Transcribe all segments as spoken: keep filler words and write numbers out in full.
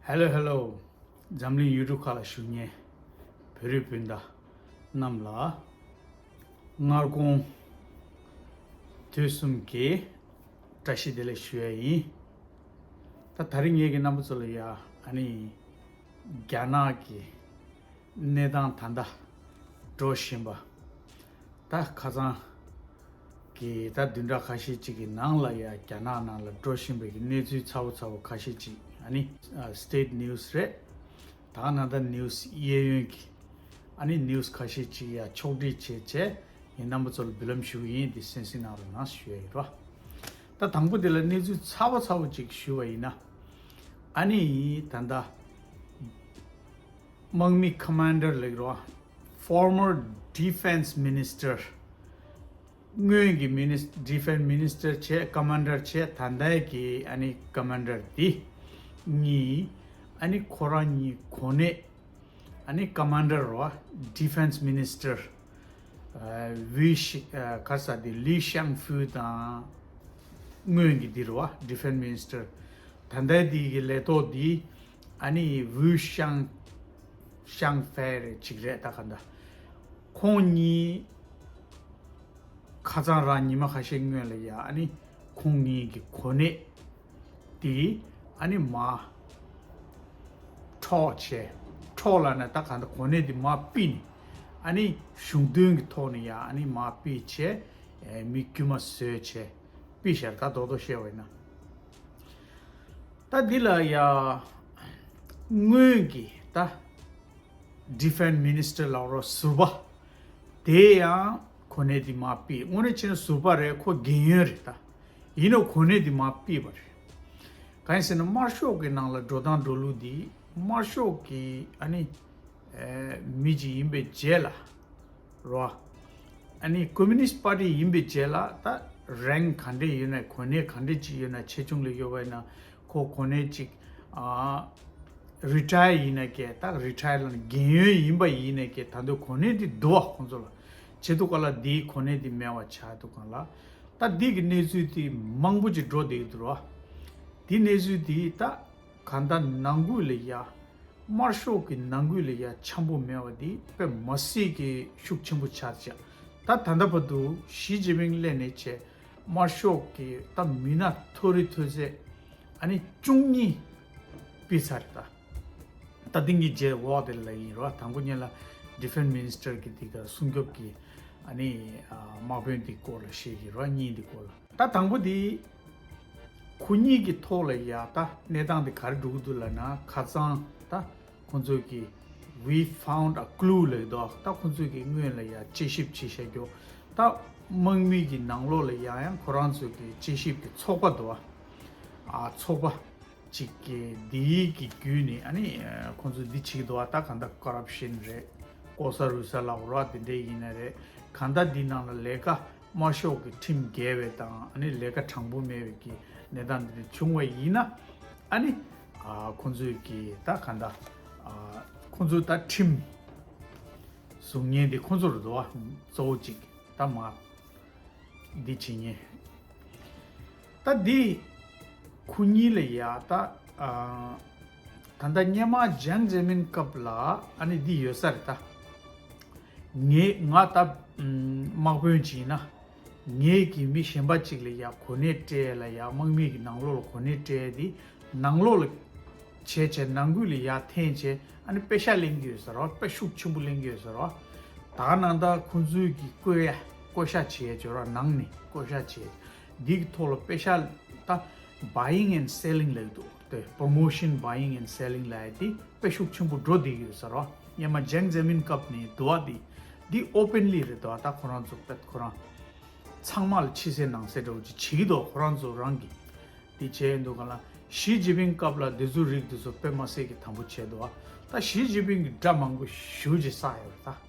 Hello hello. འཛམ་གླིང་ཡུལ་གྲུ་ཁག་ལ་བཞུགས་མཁན་བོད་རིགས་སྤུན་ཟླ་རྣམས་ལ་སྔ་དགོང་དུས་གསུམ་གྱི་བཀྲ་ཤིས་བདེ་ལེགས་ཞུ་ཡ་ཡིན། ད་ད་རིང་ངེད་ཀྱི་རྣམ་པ་ཚོ་ལ་ཡ་ཨ་ནི་རྒྱ་ནག་གི་གནས་སྟངས་ད་ལྟ་འགྲོ་བཞིན་པ། ད་ཁ་སང་གི་ད་བདུན་ཕྲག་ཁ་ཤས་ཅིག་གི་ནང་ལ་ཡ་རྒྱ་ནག་ནང་ལ་འགྲོ་བཞིན་པའི་གི་གནས་ཚུལ་ཚ་བོ་ཚ་བོ་ཁ་ཤས་ཅིག་ཨ་ནི་ཨ་state news རེད། ད་ནང་ད་news གཡས་གཡོན་གྱི་ཨ་ནི་news ཁ་ཤས་ཅིག་ཡ་ཕྱོགས་སྒྲིག་བྱས་བྱས་ངས་རྣམ་པ་ཚོ་ལ་འབུལ་ལམ་ཞུ་གི་ཡིན། འདི་གསན་གཟིགས་གནང་རོགས་གནང་ཞུ་ཡ་ཡིན་རོ། ད་དང་པོ་དེ་ལ་གནས་ཚུལ་ཚ་བོ་ཚ་བོ་ཅིག་ཞུ་བ་ཡིན་ན། ཨ་ནི་ད་ལྟ་དམག་མི་commander ལེགས་རོ། former defense minister སྔོན་གྱི་minister defense minister བྱས་commander བྱས་ད་ལྟའི་གི་ཨ་ནི་commander འདི་གཉིས་ཨ་ནི་ཁོ་རང་གཉིས་གོ་གནས་ཨ་ནི་commander རོ། defense minister ཝི་ཤི་ག་ས་དེ་ལི་ཤང་ཧྥུ་དང་སྔོན་གྱི་འདི་རོ། defense minister ད་ལྟའི་འདི་གི་ལས་ཐོག་འདི་ཨ་ནི་ཝུ་ཤང་ཤང་ཧྥེ་རེ་ཅིག་རེད། ད་ག་འདྲ་ཁོང་གཉིས་ཁ་སང་རང་ཉི་མ་ཁ་ཤས་སྔོན་ལ་ཡ་ཨ་ནི་ཁོང་གཉིས་ཀྱི་གོ་གནས་དེ་ཨ་ནི་མ་འཕྲོག་བྱས། འཕྲོག་ལབ་ན་ད་ག་འདྲ་གོ་གནས་དེ་མ་ཕུད་ནས་ཨ་ནི་གཞུང་དོན་གྱི་ཐོག་ནས་ཡ་ཨ་ནི་མ་ཕུད་བྱས་མི་དཀྱུས་མ་བཟོས་བྱས་ཕུད་བཞག་ད་རྡོག་རྡོག་བཤད་པ་ཡིན་ན། ད་འདི་ལ་ཡ་སྔོན་གྱི་ད་defense minister ལབ་རོ་ཟུར་པ། དེ་ཡང་གོ་གནས་འདི་མ་ཕུད། དངོས་གནས་བྱས་ན་ཟུར་པ་རེད། ཁོ་རྒན་ཡོལ་རེད། ད་ཡིན་ནའང་གོ་གནས་འདི་མ་ཕུད་པ་རེད། གང་ཡིན་ཟེར་ན་དམར་ཤོག་གི་ནང་ལ་འགྲོ་སྟངས་འགྲོ་ལུགས་འདི་དམར་ཤོག་གི་ཨ་ནི་མི་ཅིག་ཡིན་པའི་རྗེས་ལ་རོ། ཨ་ནི་Communist Party ཡིན་པའི་རྗེས་ལ་ད་rank ག་འདྲས་ཡོད་ན་གོ་གནས་ག་འདྲས་ཅིག་ཡོད་ན་ཆེ་ཆུང་ལ་ཡོད་པ་ཡིན་ན་ཁོ་གོ་གནས་ཅིག་ཨ་retire ཡིན་ན་ཀྱེ་ད་retire ལ་རྒན་ཡོལ་ཡིན་པ་ཡིན་ན་ཀྱེ་ད་དུང་གོ་གནས་འདི་འདུག་བ། ཁོང་ཚོ་ལ་བྱེད་དུས་སྒང་ལ་འདིའི་གོ་གནས་འདི་མེད་པ་ཆགས་དུས་སྒང་ལ་ད་འདི་གི་གནས་ཚུལ་འདི་མང་པོ་ཅིག་འགྲོ་བསྡད་ཀྱི་འདུག་རོ། འདི་གནས་ཚུལ་འདི་ད་གང་ལྟར་ནང་ཁུལ་ལ་ཡ་དམར་ཤོག་གི་ནང་ཁུལ་ལ་ཡ་འཆམ་པོ་མེད་པ་འདི་དཔེ་མི་སྲིད་ཀྱི་ཤུགས་ཆེན་པོ་ཆགས་ཤག་ད་ད་ལྟ་བར་དུ་ཞི་ཅིན་ཕིང་སླེབས་ནས་བྱས་དམར་ཤོག་གི་ད་མི་སྣ་མཐོ་རིས་མཐོ་ཚད་ཨ་ནི་བཅུ་གཉིས་ཕུད་ཚར་རེད། ད་ད་འདི་གི་རྗེས་འོག་དེ་ལ་ཡིན་རོ། དང་པོ་ཉིད་ལ་defense minister གི་འདི་ག་སྲུང་སྐྱོབ་ཀྱི་ཨ་ནི་དམག་དཔོན་འདི་སྐོར་ལ་བཤད་ཀྱི་རོ། གཉིས་འདི་སྐོར་ལ། ད་དང་པོ་དེ་ཁོ་གཉིས་ཀྱི་ཐོག་ལ་ཡ་ད་གནས་སྟངས་དེ་ག་རེ་འགྲོ་གི་འདུག་ལབ་ན་ཁ་སང་ད་ཁོང་ཚོས་ཀྱི་we found a clue ལབ་འདུག་ད་ཁོང་ཚོས་ཀྱི་སྔོན་ལ་ཡ་དཔྱད་ཞིབ་བྱེད་བཞག་རྒྱུ་ད་དམག་མི་གི་ནང་ལོགས་ལ་ཡང་ཡང་ཁོ་རང་ཚོས་ཀྱི་དཔྱད་ཞིབ་ཀྱི་ཚོགས་པ་འདུག་ཨ་ཚོགས་པ་ཅིག་གི་འདིའི་གི་བརྒྱུད་ནས་ཨ་ནི་ཁོང་ཚོས་འདི་བྱེད་ཀྱི་འདུག་ད་གང་ལྟར་corruption རེད། ལྐོག་ཟ་རུལ་སུངས་ལབ་རོགས་དེ་འདྲས་ཡིན་ན་རེད། གང་ལྟར་འདི་ནང་ལ་ལས་ཀ་དམར་ཤོག་གི་ཁྲིམས་འགལ་བའི་དང་ཨ་ནི་ལས་ཀ་དྲང་པོ་མེད་པའི་གི་གནས་སྟངས་འདི་འདྲ་བྱུང་བ་ཡིན་ན་ཨ་ནི་ཨ་ཁོང་ཚོས་གི་ད་གང་ལྟར་ཨ་ཁོང་ཚོས་ད་ཁྲིམས་བཟོ་མཁན་དེ་ཁོང་ཚོ་རེད་འདུག་བ། གཙོ་བོ་གཅིག་ད་མ་འདི་བྱེད་མཁན། ད་འདི་ཁོ་གཉིས་ལ་ཡ་ད་ཨ་ད་ལྟ་སྔོན་མ་ཇང་ཇེ་མིན་སྐབས་ལ་ཨ་ནི་འདི་ཡོད་ས་རེད་ད། ངས་ང་ད་དམག་དཔོན་ཅིག་ཡིན་ན་ངས་ཀྱི་མི་གཞན་པ་ཅིག་ལ་ཡ་གོ་གནས་སྤྲད་ལ་ཡ་དམག་མི་གི་ནང་ལོགས་ལ་གོ་གནས་སྤྲད་དེ་ནང་ལོགས་ལ་བྱས་བྱས་ནང་ཁུལ་ལ་ཡ་འཐེན་བྱས་ཨ་ནི་པེ་ཤག་ལེན་གྱི་ཡོད་ས་རེད་བ། དཔེ་ཤུགས་ཆེན་པོ་ལེན་གྱི་ཡོད་ས་རེད་བ། ད་ག་ནང་ད་ཁོང་ཚོས་ཀྱི་བསྐོ་ཡ་བསྐོ་བཞག་བྱས་བྱས་རེད་བ། ནང་ནས་བསྐོ་བཞག་བྱས་འདི་གི་ཐོག་ལ་པེ་ཤག་ད་buying and selling ལབ་འདུག་དེ་promotion buying and selling ལབ་ཡ་དེ་དཔེ་ཤུགས་ཆེན་པོ་འགྲོ་བསྡད་ཀྱི་ཡོད་ས་རེད་བ། སྔོན་མ་ཇང་ཇེ་མིན་སྐབས་ནས་འདུག་བ། དེ་འདི་openly རེད་འདུག་ད་ཁོ་རང་ཚོ་དཔེ་ཁོ་རང་ཚང་མ་ལ་ཕྱི་གསལ་ནང་གསལ་འདྲ་བོ་ཅིག་བྱེད་ཀྱི་འདུག་ཁོ་རང་ཚོ་རང་གི་དེ་བྱས་འདུག་ག་ལ། ཞི་ཅིན་ཕིང་སྐབས་ལ་དེ་ཚོ་རིགས་དེ་ཚོ་དཔེ་མ་སྲིད་ཀྱི་དམ་པོ་བྱས་འདུག་ད་ཞི་ཅིན་ཕིང་གི་དགྲ་མང་པོ་ཞེ་པོ་ཅིག་བསགས་ཡོད་རེད་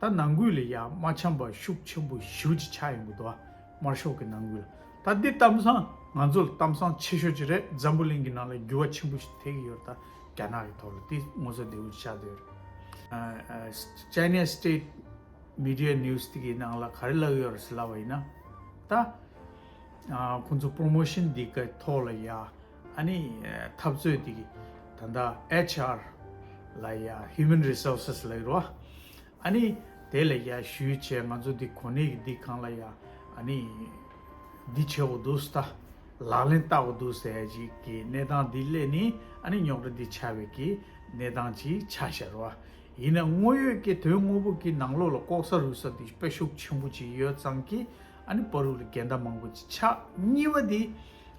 ད། ད་ནང་ཁུལ་ལ་ཡ་མ་འཆམ་པ་ཤུགས་ཆེན་པོ་ཞེ་པོ་ཅིག་ཆགས་ཡོང་གི་འདུག་དམར་ཤོག་གི་ནང་ཁུལ་ལ། ད་འདི་གཏམ་བཟང་ང་ཚོ་ལ་གཏམ་བཟང་ཆེ་ཤོས་ཅིག་རེད། འཛམ་བུ་གླིང་གི་ནང་ལ་འགྱུར་བ་ཆེན་པོ་ཞིག་ཐེབས་ཀྱི་ཡོད་རེད་ད། རྒྱ་ནག་གི་ཐོག་ལ་དེ་ངོ་ཚ་བདེ་པོ་ཆགས་བསྡད་ཡོད་རེད། ཨ་ཨ་China State Media News དེ་གི་ནང་ལ་ག་རེ་ལབ་ཡོད་རེད་ཟེར་ལབ་པ་ཡིན་ན། ད་ཨ་ཁོང་ཚོ་promotion འདི་གི་ཐོག་ལ་ཡ་ཨ་ནི་འཐབ་རྩོད་འདི་གི་ ད་ལྟ་ཨེཆ་ཨར་ལ་ཡ་Human Resources ལ་ཡོད་རོ། ཨ་ནི་དེ་ལ་ཡ་ཞུས་བྱས་ང་ཚོ་འདི་གོ་གནས་ཀྱི་འདི་གང་ལ་ཡ་ཨ་ནི་འདི་བྱེད་དགོས་འདུག་ད། ལག་ལེན་བསྟར་དགོས་འདུག་ཟེར་ཅིག་གི་གནས་སྟངས་འདི་སླེབས་ནི་ཨ་ནི་རྙོག་དྲ་འདི་ཆགས་པའི་གི་གནས་སྟངས་ཅིག་ཆགས་ཤར་བ། ཡིན་ན་དངོས་ཡོད་ཀྱི་དོན་དངོས་པོ་གི་ནང་ལོགས་ལ་ལྐོག་ཟ་རུལ་ས་འདི་དཔེ་ཤུགས་ཆེན་པོ་ཅིག་ཡོད་ཙང་གི་ཨ་ནི་བར་དུ་ལ་འགལ་ཟླ་མང་པོ་ཅིག་ཆགས། གཉིས་པ་འདི་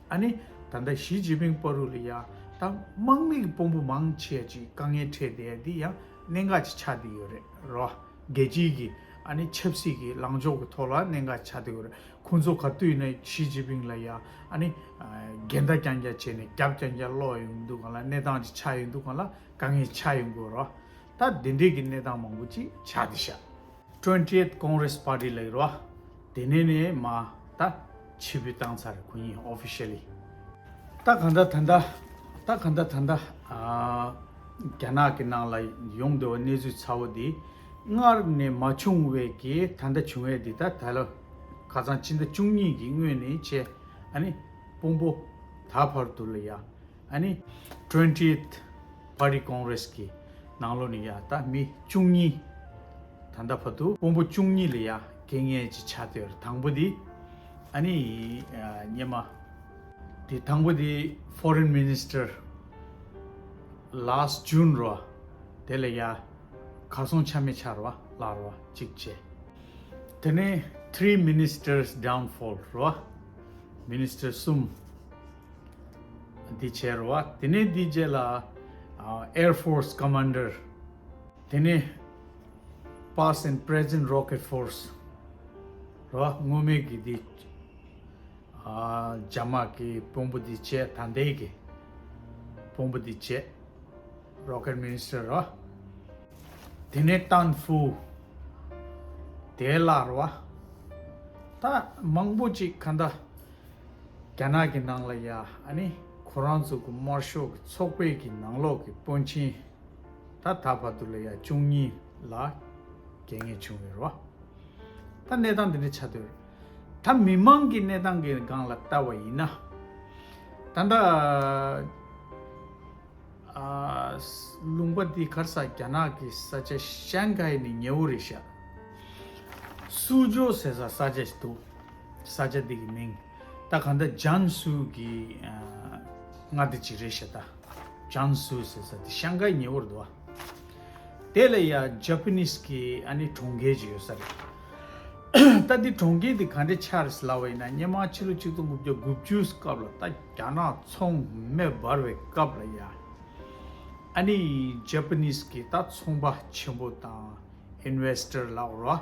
ཨ་ནི་ད་ལྟ་ཞི་ཅིན་ཕིང་བར་དུ་ལ་ཡ་ད་དམག་མི་གི་དཔོན་པོ་མང་ཆེ་ཅིག་དཀའ་ངལ་འཕྲད་བསྡད་ཡ་འདི་ཡང་གནད་འགག་ཅིག་ཆགས་བསྡད་ཡོད་རེད་རོ། རྒྱལ་སྤྱིའི་གི་ཨ་ནི་ཆབ་སྲིད་ཀྱི་ལངས་ཕྱོགས་ཀྱི་ཐོག་ལ་གནད་འགག་ཆགས་བསྡད་ཡོད་རེད། ཁོང་ཚོ་ག་དུས་ནས་ཞི་ཅིན་ཕིང་ལ་ཡ་ཨ་ནི་འགལ་ཟླ་རྐྱང་རྐྱང་བྱས་ནས་རྒྱབ་རྐྱང་རྐྱང་སློག་ཡོང་དུས་གང་ལ་གནས་སྟངས་ཅིག་ཆགས་ཡོང་དུས་གང་ལ་དཀའ་ངལ་ཆགས་ཡོང་གི་ཡོད་རོ། ད་འདི་འདྲའི་གི་གནས་སྟངས་མང་པོ་ཅིག་ཆགས་བསྡད་ཤག Twentieth Congress Party ལ་ཡོད་རོ། དེ་ནས་ནས་མ་ད་ཕྱིར་འབུད་བཏང་ཚར་ཁོ་གཉིས་officially། ད་གང་ལྟར་ད་ལྟ་ད་གང་ལྟར་ད་ལྟ་ཨ་རྒྱ་ནག་གི་ནང་ལ་ཡོང་འདོད་པ་གནས་ཚུལ་ཚ་བོ་འདི་སྔར་ནས་མ་བྱུང་བའི་གི་ད་ལྟ་བྱུང་བའི་འདི་ད་ད་ལོ་ཁ་སང་ཕྱི་ཟླ་བཅུ་གཉིས་ཀྱི་སྔོན་ནས་བྱས་ཨ་ནི་དཔོན་པོ་ད་བར་དུ་ལ་ཡ་ཨ་ནི་Twentieth Party Congress གི་ནང་ལོགས་ནས་ཡ་ད་མི་བཅུ་གཉིས་ད་ལྟ་བར་དུ་དཔོན་པོ་བཅུ་གཉིས་ལ་ཡ་རྐྱེན་ངན་ཅིག་ཆགས་བསྡད་ཡོད་རེད། དང་པོ་འདི་ཨ་ནི་ཨ་སྔོན་མ་དེ་དང་པོ་དེ་Foreign Minister last June རོ། དེ་ལ་ཡ་གར་སོང་ཆ་མེད་ཆགས་རོ་ལབ་རོ་གཅིག་བྱས། དེ་ནས་Three Ministers Downfall རོ། Minister གསུམ་འདི་བྱས་རོ། དེ་ནས་འདི་རྗེས་ལ་ཨ་Air Force Commander དེ་ནས་Past and Present Rocket Force རོ། སྔོན་མའི་གི་འདི་ཨ་རྒྱ་དམག་གི་དཔོན་པོ་འདི་བྱས། ད་ལྟའི་གི་དཔོན་པོ་འདི་བྱས། Rocket Minister རོ། དེ་ནས་ཏན་ཧྥུ་དེ་ལ་རོ། ད་མང་པོ་ཅིག་ག་འདྲ་རྒྱ་ནག་གི་ནང་ལ་ཡ་ཨ་ནི་ཁོ་རང་ཚོ་གི་དམར་ཤོག་གི་ཚོགས་པའི་གི་ནང་ལོགས་ཀྱི་དཔོན་ཆེན་ད་ད་བར་དུ་ལ་ཡ་བཅུ་གཉིས་ལ་རྐྱེན་ངན་བྱུང་ཡོད་རེད་བ། ད་གནས་སྟངས་འདི་འདྲ་ཆགས་བསྡད་ཡོད་རེད། ད་མི་མང་གི་གནས་སྟངས་ཀྱི་སྒང་ལ་ལྟ་བ་ཡིན་ན། ད་ལྟ་ཨ་ལུང་པ་འདི་ག་རེ་ཟེར། རྒྱ་ནག་གི་ས་ཆ་ཤང་ཀའི་ནི་ཉེ་བོ་རེད་ཤག་སུའུ་ཇོ་ཟེར་ས་ས་ཆ་ཞིག་འདུག་ས་ཆ་འདི་གི་མིང་ད་ག་འདྲ་ཇན་སུའུ་གི་ཨ་མངའ་སྡེ་ཅིག་རེད་ཤག་ད་ཇན་སུའུ་ཟེར་ས་དེ་ཤང་ཀའི་ཉེ་བོར་འདུག་བ། དེ་ལ་ཡ་ཇ་པ་ནིས་གི་ཨ་ནི་གྲོང་ཁྱེར་ཅིག་ཡོད་ས་རེད། ད་འདི་གྲོང་ཁྱེར་འདི་ག་འདྲ་ཆགས་རེད་ལབ་པ་ཡིན་ན། སྔོན་མ་ཕྱི་ལོ་ཆིག་སྟོང་དགུ་བརྒྱ་དགུ་བཅུ་སྐབས་ལ་ད་རྒྱ་ནག་ཚོང་མེ་འབར་བའི་སྐབས་ལ་ཡ་ཨ་ནི་ཇ་པ་ནིས་གི་ད་ཚོང་པ་ཆེན་པོ་དང་ཨིན་ཝེ་སི་ཊར་ལབ་རོ།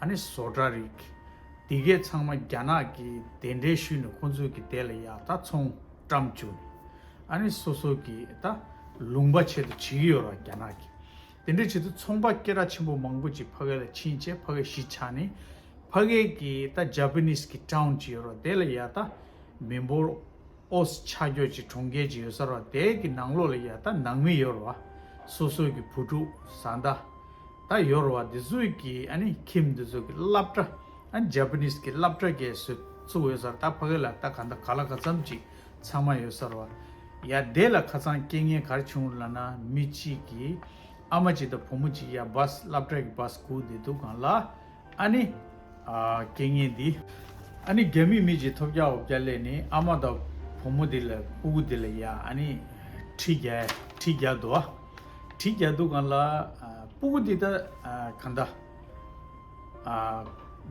ཨ་ནི་བཟོ་གྲྭ་རིགས་དེ་གས་ཚང་མ་རྒྱ་ནག་གི་དེ་འདྲའི་ཤུལ་ནས་ཁོང་ཚོས་གི་དེ་ལ་ཡ་ད་ཚོང་བཀྲམ་བཅུག་ནས་ཨ་ནི་སོ་སོ་གི་ད་ལུང་པ་ཆེད་དུ་བྱེད་ཀྱི་ཡོད་ར། རྒྱ་ནག་གི་དེ་འདྲའི་ཆེད་དུ་ཚོང་པ་སྐད་གྲགས་ཆེན་པོ་མང་པོ་ཅིག་ཕ་གི་ལ་ཕྱིན་བྱས་ཕ་གི་གཞིས་ཆགས་ནས་ཕ་གི་གི་ད་ཇ་པ་ནིས་གི་ཊའུན་ཅིག་ཡོད་ར། དེ་ལ་ཡ་ད་མི་འབོར་ཨོ་ཙི་ཆ་རྒྱུས་ཀྱི་གྲོང་ཁྱེར་ཅིག་ཡོད་ས་རེད་བ། དེ་གི་ནང་ལོགས་ལ་ཡ་ད་ནང་མི་ཡོད་རེད་བ། སོ་སོ་གི་བུ་ཕྲུག་བཟའ་ཟླ་ད་ཡོད་རེད་བ། དེ་ཚོ་གི་ཨ་ནི་ཁྱིམ་དེ་ཚོ་གི་སློབ་གྲྭ་ཨ་ནི་ཇ་པ་ནིས་གི་སློབ་གྲྭ་གས་བཙུགས་ཡོད་ས་རེད། ད་ཕ་གི་ལ་ད་ག་འདྲ་ག་ལ་ག་ཙམ་ཅིག་ཚང་མ་ཡོད་ས་རེད་བ། ཡ་དེ་ལ་ཁ་སང་རྐྱེན་ངན་ག་རེ་བྱུང་ལབ་ན། མི་གཅིག་གིས་ཨ་མ་གཅིག་དང་བུ་མོ་གཅིག་ཡ་བྷ་སི་སློབ་གྲྭ་གི་བྷ་སི་སྒུག་བསྡད་དུས་སྒང་ལ། ཨ་ནི་ཨ་རྐྱེན་ངན་འདི་ཨ་ནི་རྒྱ་མིའི་མི་གཅིག་ཐོབ་རྒྱག་འོ་བརྒྱལ་སླེབས་ནས་ཨ་མ་དང་བུ་མོ་འདི་ལ་སྤུ་གུ་འདི་ལ་ཡ་ཨ་ནི་གྲི་རྒྱག་གྲི་རྒྱག་འདུག་བ། གྲི་རྒྱག་དུས་སྒང་ལ་ཨ་སྤུ་གུ་འདི་ད་ཨ་ག་འདྲ་ཨ་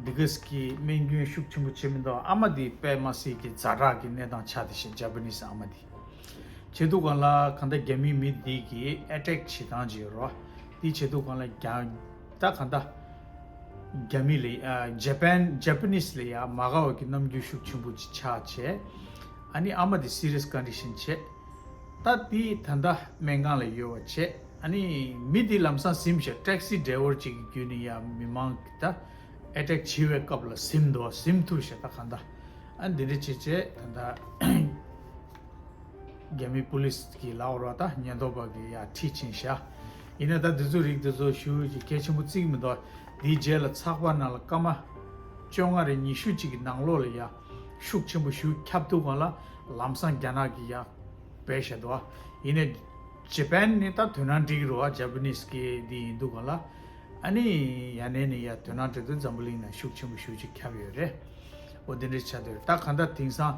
འདི་གས་ཀྱི་རྨས་སྐྱོན་ཤུགས་ཆེན་པོ་བྱས་མི་འདུག་ཨ་མ་འདི་དཔེ་མ་སྲིད་ཀྱི་ཛ་དྲག་གི་གནས་སྟངས་ཆགས་བསྡད་ཤག་ཇ་པ་ནིས་ཨ་མ་འདི། བྱེད་དུས་སྒང་ལ་གང་ལྟར་རྒྱ་མིའི་མི་འདི་གིས་ཨེ་ཊེག་བྱེད་སྟངས་ཅིག་ཡོད་རེད་བ། འདི་བྱེད་དུས་སྒང་ལ་རྒྱ་ད་གང་ལྟར་རྒྱ་མི་ལ་ཨ་ཇ་པན་ཇ་པ་ནིས་ལ་ཡ་མ་དགའ་བ་གི་རྣམ་འགྱུར་ཤུགས་ཆེན་པོ་ཅིག་ཆགས་བྱས། ཨ་ནི་ཨ་མ་འདི་སི་རི་ཡས་ཀོན་ཌི་ཤན་བྱས། ད་འདི་ད་ལྟ་སྨན་ཁང་ལ་ཡོད་པ་བྱས། ཨ་ནི་མི་འདི་ལམ་སང་ཟིན་བྱས། ཊེག་སི་ཌ་རའི་ཝར་ཅིག་གི་བརྒྱུད་ནས་ཡ་མི་མང་གི་ད་ཨེ་ཊེག་བྱེད་པའི་སྐབས་ལ་ཟིན་འདུག་ཟིན་ཐུབ་བྱས། ད་གང་ལྟར་ཨ་འདི་འདྲ་བྱས་བྱས་ད་ལྟ་རྒྱ་མི་པུ་ལིས་ཀྱི་ལག་རོ་ད་ཉེན་རྟོག་པ་གི་ཡ་ཁྲིད་ཕྱིན་ཤག་ཡིན་ན་ད་འདི་ཚོ་རིགས་འདི་ཚོ་ཞུ་ཅིག་གལ་ཆེན་པོ་བརྩི་གི་མི་འདུག་འདིའི་རྗེས་ལ་ཚགས་པར་ནང་ལ་སྐར་མ་བཅོ་ལྔ་རེ་ཉི་ཤུ་ཅིག་གི་ནང་ལོགས་ལ་ཡ་ཤུགས་ཆེན་པོ་ཞིག་ཁྱབ་དུས་སྒང་ལ་ལམ་སང་རྒྱ་ནག་གི་ཡ་བས་བཤད་འདུག་ཡིན་ནའི་ ཇེ་པན་ནི་ད་དོ་སྣང་འགྲིག་རོ་ཨ། ཇ་པ་ནིས་གི་འདི་ཡིན་འདུག་ག་ལ། ཨ་ནི་ཡ་ནས་ནི་ཡ་དོ་སྣང་འགྲིག་དུས་འཛམ་བུ་གླིང་ནང་ཤུགས་ཆེན་པོ་ཞེ་ཅིག་ཁྱབ་ཡོད་རེད། འོ་དེ་འདྲ་ཆགས་འདུག་ད་ག་འདྲ་དེང་སང་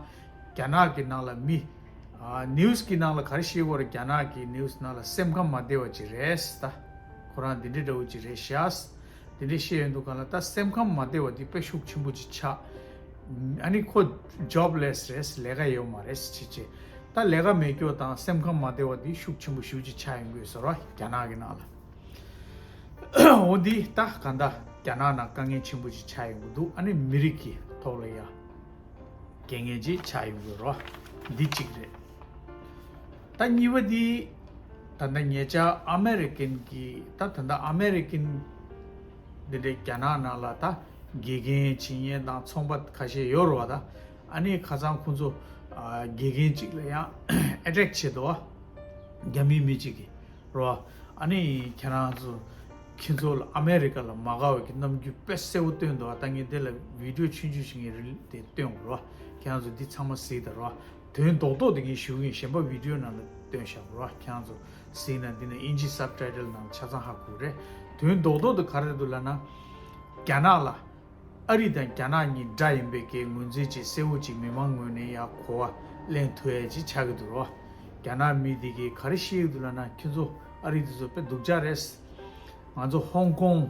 རྒྱ་ནག་གི་ནང་ལ་མི་ཨ་ནིའུ་སི་གི་ནང་ལ་ག་རེ་བཤད་ཀྱི་ཡོད་རེད། རྒྱ་ནག་གི་ནིའུ་སི་ནང་ལ་སེམས་ཁམས་མ་བདེ་བ་ཅིག་རེད་ད། ཁོ་རང་འདི་འདྲ་འདྲ་བོ་ཅིག་རེད་ཤག་དེ་འདྲ་བཤད་ཡོང་དུས་ག་ལ་ད་སེམས་ཁམས་མ་བདེ་བ་འདི་དཔེ་ཤུགས་ཆེན་པོ་ཅིག་ཆགས། ཨ་ནི་ཁོ་ཇོབ་ལེ་སི་རེད། ལས་ཀ་ཡོད་མ་རེད་ཅེས་བྱས། ད་ལས་ཀ་མེད་རྒྱུ་དང་སེམས་ཁམས་མ་བདེ་བ་འདི་ཤུགས་ཆེན་པོ་ཞེ་ཅིག་ཆགས་ཡོང་གི་ཡོད་ཟེར་བ་རྒྱ་ནག་གི་ནང་ལ། འོ་འདི་ད་ག་འདྲ་རྒྱ་ནག་ནང་དཀའ་ངལ་ཆེན་པོ་ཅིག་ཆགས་ཡོང་གི་འདུག་ཨ་ནི་མི་རིགས་ཀྱི་ཐོག་ལ་ཡ། རྐྱེན་ངན་ཅིག་ཆགས་ཡོང་གི་རོ། འདི་གཅིག་རེད། ད་གཉིས་པ་འདི། ད་ལྟ་ཉེ་ཆར་ཨ་མེ་རི་ཀན་གྱི་ད་ད་ལྟ་ཨ་མེ་རི་ཀན་འདི་འདྲའི་རྒྱ་ནག་ནང་ལ་ད་དགེ་རྒན་བྱེད་མཁན་དང་ཚོང་པ་ཁ་ཤས་ཡོད་རེད་བ། ད་ཨ་ནི་ཁ་སང་ཁོང་ཚོ་ཨ་དགེ་རྒན་གཅིག་ལ་ཡང་ཨེ་ཊེག་བྱས་འདུག་བ། རྒྱ་མིའི་མི་གཅིག་གིས། རོ། ཨ་ནི་ཁྱེད་རང་ཚོ། ཁྱེད་ཚོ་ལ་ཨ་མེ་རི་ཀ་ལ་མ་དགའ་བའི་གི་རྣམ་འགྱུར་དཔེ་གསལ་པོ་སྟོན་འདུག་ཨ། ད་ངས་དེ་ལ་བི་ཌིའོ་ཆུང་ཆུང་ཞིག་ངས་རིལ་དེ་སྟོན་དགོས་རོ། ཁྱེད་རང་ཚོ་འདི་ཚང་མ་གཟིགས་དང་རོ། དོན་རྡོག་རྡོག་དེ་ངས་ཞུ་གི་ཡིན། གཞན་པ་བི་ཌིའོ་ནང་ལ་སྟོན་བཞག་རོ། ཁྱེད་རང་ཚོ་གཟིགས་ན་འདི་ན་དབྱིན་ཇི་སབ་ཊའི་ཊལ་ནང་ཆ་ཚང་ཧ་གོ་རེད། དོན་རྡོག་རྡོག་དེ་ག་རེ་རེད་འདུག་ལབ་ན། རྒྱ་ནག་ལ། ཨ་རི་དང་རྒྱ་ནག་གཉིས་དགྲ་ཡིན་པའི་གི་ངོས་འཛིན་ཅིག་གསལ་པོ་ཅིག་མི་མང་ངོས་ནས་ཡ་གོ་བ་ལེན་ཐུབ་ཡ་ཅིག་ཆགས་ཀྱི་འདུག་རོ། རྒྱ་ནག་མི་དེ་གིས་ག་རེ་བཤད་ཀྱི་འདུག་ལབ་ན། ཁྱོད་ཚོ་ཨ་རི་དེ་ཚོ་དཔེ་སྡུག་ཅག་རེད། ང་ཚོ་ཧོང་ཀོང་།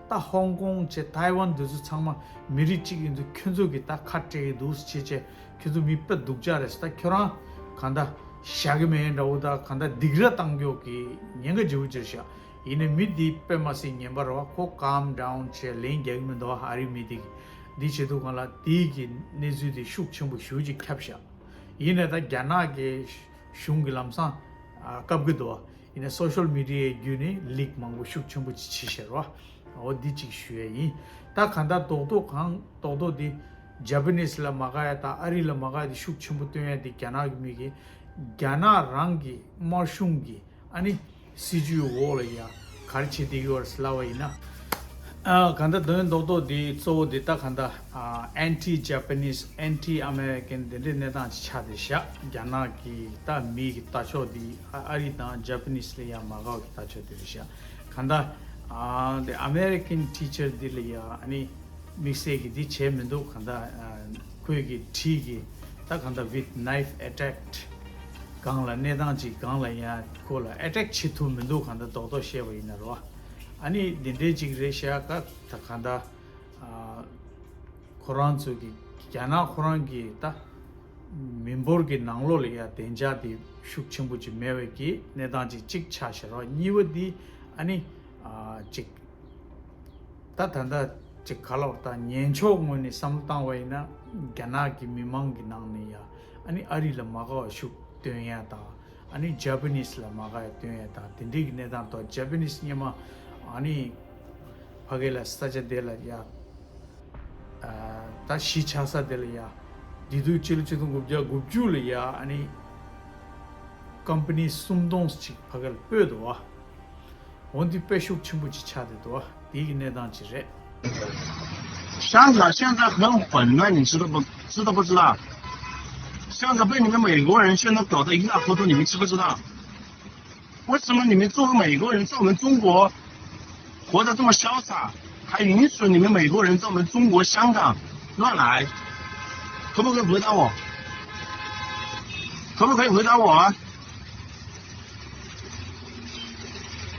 ད་ཧོང་ཀོང་བྱས་ཐའེ་ཝན་དེ་ཚོ་ཚང་མ་མི་རིགས་གཅིག་ཡིན་དུས་ཁྱོད་ཚོ་གིས་ད་ཁ་བྲལ་གྱི་འདུག་ཟེར་བྱས་བྱས། ཁྱོད་ཚོ་མི་དཔེ་སྡུག་ཅག་རེད། ད་ཁྱོད་རང་གང་ལྟར་བཞག་གི་མེད་འདྲ་བོ། ད་གང་ལྟར་སྡིགས་ར་བཏང་རྒྱུ་གི་ཉེན་ཁ་ལྗིད་པོ་ཅིག་རེད་ཤག་ཡིན་ནའི་མི་འདི་དཔེ་མ་སྲིད་ངན་པ་རེད་བ། ཁོ་ཀམ་ཌའུན་བྱས་ལན་རྒྱག་གི་མི་འདུག་ཨ་རིའི་མི་འདི་གིས། འདི་བྱེད་དུས་སྒང་ལ་དེའི་གི་གནས་ཚུལ་དེ་ཤུགས་ཆེན་པོ་ཞེ་ཅིག་ཁྱབ་ཤག་ཡིན་ནའི་ད་རྒྱ་ནག་གི་གཞུང་གིས་ལམ་སང་ཨ་བཀབ་གི་འདུག་ཡིན་ནའི་སོ་ཤལ་མི་ཌི་ཡའི་བརྒྱུད་ནས་ལིག་མང་པོ་ཤུགས་ཆེན་པོ་ཅིག་བྱས་ཤག་རེད་བ། འོ་འདི་གཅིག་ཞུ་ཡས་ཡིན། ད་གང་ལྟར་རྡོག་རྡོག་གང་རྡོག་རྡོག་འདི་ཇ་པ་ནིས་ལ་མ་དགའ་ཡ་དང་ཨ་རི་ལ་མ་དགའ་ཡ་དེ་ཤུགས་ཆེན་པོ་སྟོན་ཡ་དེ་རྒྱ་ནག་གི་མི་གིས་རྒྱ་ནག་རང་གི་དམར་གཞུང་གི་ཨ་ནི་སྲིད་ཇུས་འོག་ལ་ཡ་ག་རེ་བྱེད་བསྡད་ཀྱི་ཡོད་རེད་ཟེར་ལབ་པ་ཡིན་ན། ཨ་གང་ལྟར་དོན་རྡོག་རྡོག་འདི་གཙོ་བོ་འདི་ད་གང་ལྟར་ཨ་anti Japanese, anti American དེ་འདྲའི་གནས་སྟངས་ཅིག་ཆགས་བསྡད་ཤག་རྒྱ་ནག་གི་ད་མི་གི་ལྟ་ཕྱོགས་འདི་ཨ་ཨ་རི་དང་ཇ་པ་ནིས་ལ་ཡ་མ་དགའ་བའི་ལྟ་ཕྱོགས་དེ་རེད་ཤག་གང་ལྟར་ཨ་the American teacher འདི་ལ་ཡ་ཨ་ནི་དམིགས་བསལ་གྱི་འདི་བྱས་མི་འདུག་གང་ལྟར་ཨ་ཁོས་གི་བྲིས་གི་ད་གང་ལྟར་with knife attack སྒང་ལ་གནས་སྟངས་ཅིག་སྒང་ལ་ཡང་ཁོ་ལ་ཨེ་ཊེག་བྱེད་ཐུབ་མི་འདུག་གང་ལྟར་རྡོག་རྡོག་བཤད་པ་ཡིན་ན་རོ། ཨ་ནི་འདི་འདྲའི་ཅིག་རེད་ཤག་ག་ད་གང་ལྟར་ཨ་ཁོ་རང་ཚོ་གི་རྒྱ་ནག་ཁོ་རང་གི་ད་མི་འབོར་གྱི་ནང་ལོགས་ལ་ཡ་བདེ་འཇགས་དེ་ཤུགས་ཆེན་པོ་ཅིག་མེད་པའི་གི་གནས་སྟངས་ཅིག་གཅིག་ཆགས་ཤག་རོ། གཉིས་པ་འདི་ཨ་ནི་ཨ་ཅིག་ད་ད་ལྟ་ཅིག་ག་ལབ་ད་ཉན་ཕྱོགས་ངོས་ནས་བསམ་བློ་བཏང་བ་ཡིན་ན་རྒྱ་ནག་གི་མི་མང་གི་ནང་ནས་ཡ་ཨ་ནི་ཨ་རི་ལ་མ་དགའ་བ་ཤུགས་སྟོན་ཡ་དང་ཨ་ནི་ཇ་པ་ནིས་ལ་མ་དགའ་བ་སྟོན་ཡ་དང་དེ་འདྲའི་གི་གནས་སྟངས་དང་། ཇ་པ་ནིས་སྔོན་མ་ཨ་ནི་ཕ་གི་ལ་ས་ཆ་དེ་ལ་ཡ་ཨ་ད་གཞིས་ཆགས་ས་དེ་ལ་ཡ་བདེ་སྡུག་ཕྱི་ལོ་ཆིག་སྟོང་དགུ་བརྒྱ་དགུ་བཅུ་ལ་ཡ་ཨ་ནི་ཀམ་པ་ནི་སུམ་སྟོང་ཅིག་ཕ་གི་ལ་སྤོས་འདུག་བ། འོ་འདི་དཔེ་ཤུགས་ཆེན་པོ་ཅིག་ཆགས་བསྡད་འདུག་བ། དེའི་གི་གནས་སྟངས་ཅིག་རེད། 香港现在很混乱，你知道不？知道不知道？香港被你们美国人现在搞得一塌糊涂，你们知不知道？为什么你们作为美国人在我们中国活得这么潇洒，还允许你们美国人在我们中国香港乱来？可不可以回答我？可不可以回答我啊？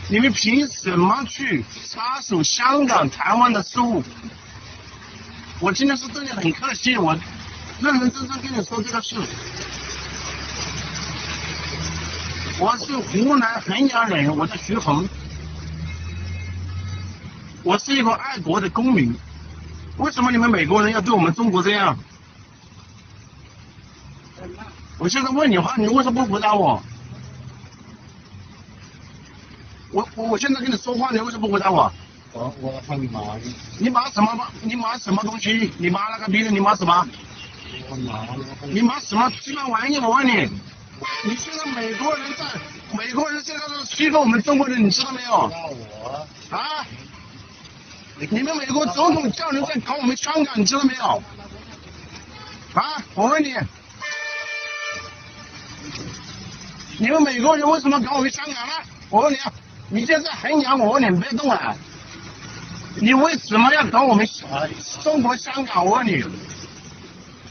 你们凭什么去插手香港、台湾的事务？我今天是对你很客气，我认认真真跟你说这个事。我是湖南衡阳人，我叫徐恒，我是一个爱国的公民。为什么你们美国人要对我们中国这样？ 我现在问你话，你为什么不回答我？我我我现在跟你说话，你为什么不回答我？我我很忙。你忙什么？你忙什么东西？你忙那个逼的，你忙什么？我忙。你忙什么鸡巴玩意？我问你，你现在美国人在，美国人现在都欺负我们中国人，你知道没有？那我啊？ 你们美国总统叫人在搞我们香港，你知道没有？啊，我问你，你们美国人为什么搞我们香港呢？我问你啊，你现在很想我问你，你别动啊！你为什么要搞我们中国香港？我问你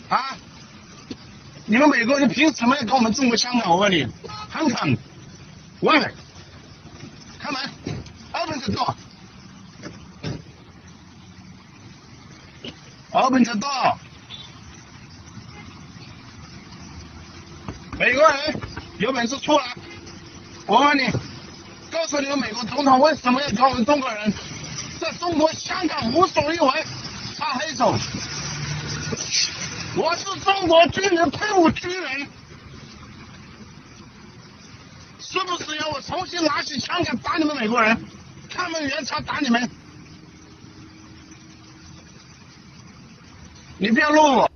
啊！你们美国人凭什么要搞我们中国香港？我问你，很敢，喂，come on，open the door。Open the door。美国人有本事出来，我问你，告诉你们美国总统为什么要搞我们中国人，在中国香港无所欲为，擦黑手。我是中国军人，退伍军人，是不是要我重新拿起枪来打你们美国人？他们原厂打你们。你不要弄我。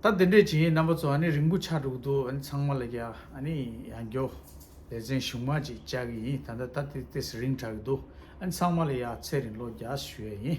ད་དེ་འདྲས་བྱས་རྣམ་པ་ཚོ་ཨ་ནི་རིང་པོ་ཆགས་འགྲོ་གི་འདུག་ཨ་ནི་ཚང་མ་ལ་ཡ་ཨ་ནི་ཡང་བསྐྱར་ལེ་ཚན་གཞུག་མ་ཅིག་བཅར་གི་ཡིན། ད་ལྟ་ད་ཏོག་ཙམ་རིང་དྲགས་ཀྱི་འདུག་ཨ་ནི་ཚང་མ་ལ་ཡ་ཚེ་རིང་ལོ་བརྒྱ་ཞུ་ཡ་ཡིན།